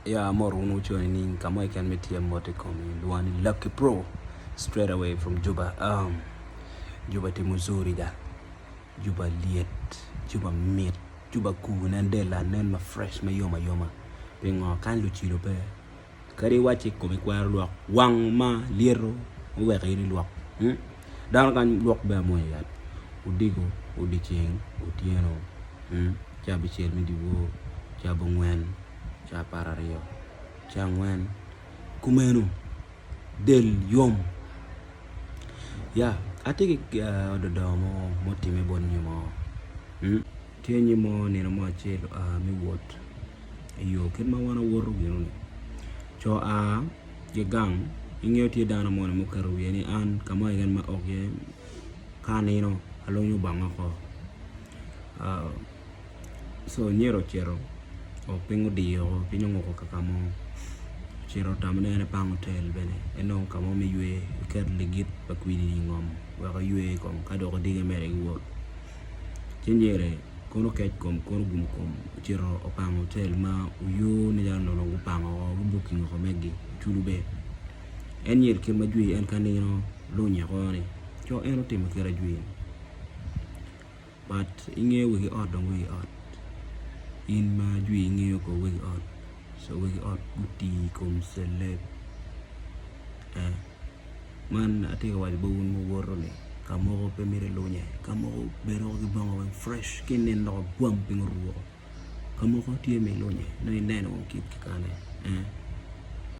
Ya amoto wun wuco nining ka mo keken me tye mot i komi lwonga ni Lucky Pro straight away from Juba um, Juba tye muzuri da Juba lyet Juba mit Juba kur nen del nen ma fresh ma yom ayoma pingo kany lucilo pe Kadi iwacci komi kwero lwok, wang ma lyeto oweko in ilwok. Dano kany lwok bene amwonya yat odiko, odyeceng, otyeno, ca abicel me dyewor, ca abongwen, ca apararyo, ca angwen, kumeno del yom. Ya atye ki ododo mo mutimme bot nyo mo. Tye nyo mo nino mo acel oa me wot. I yo kit ma wan wawoto gire-ni, co a ki gang ingeyo tye dano moni ma oketo wiye ni an ka mo keken ma aok iye ka anino alunyo bongo oko co myero ocito piny odiyo woko piny onguko kaka mo ocito otamo ni en epango otel bene enongo ka mo me yweyo eket ligit pa kwidi i ngom wek eywe kong ka dok odiki emedde ki wot. Ci myere kono okec kom kono ogum kom ocito opango otel ma oyo ni dano onongo gupango woko gubuking woko megi oculo bene en myero kit ma jwi en ka nino lunye oko ni co en otimo kite jwi but ingeyo wegi ot dong wegi ot in ma jwi ingeyo ko wegi ot co wegi ot guti i kom celeb. Man atye ka waco bot wun ma wuwoto ni ka mogo pe mito ilunye ka mogo bedo ki bongo weng fresh ka inen loko gwam piny oru woko ka mogo tye ma ilunye nongo ineno kit ki kane.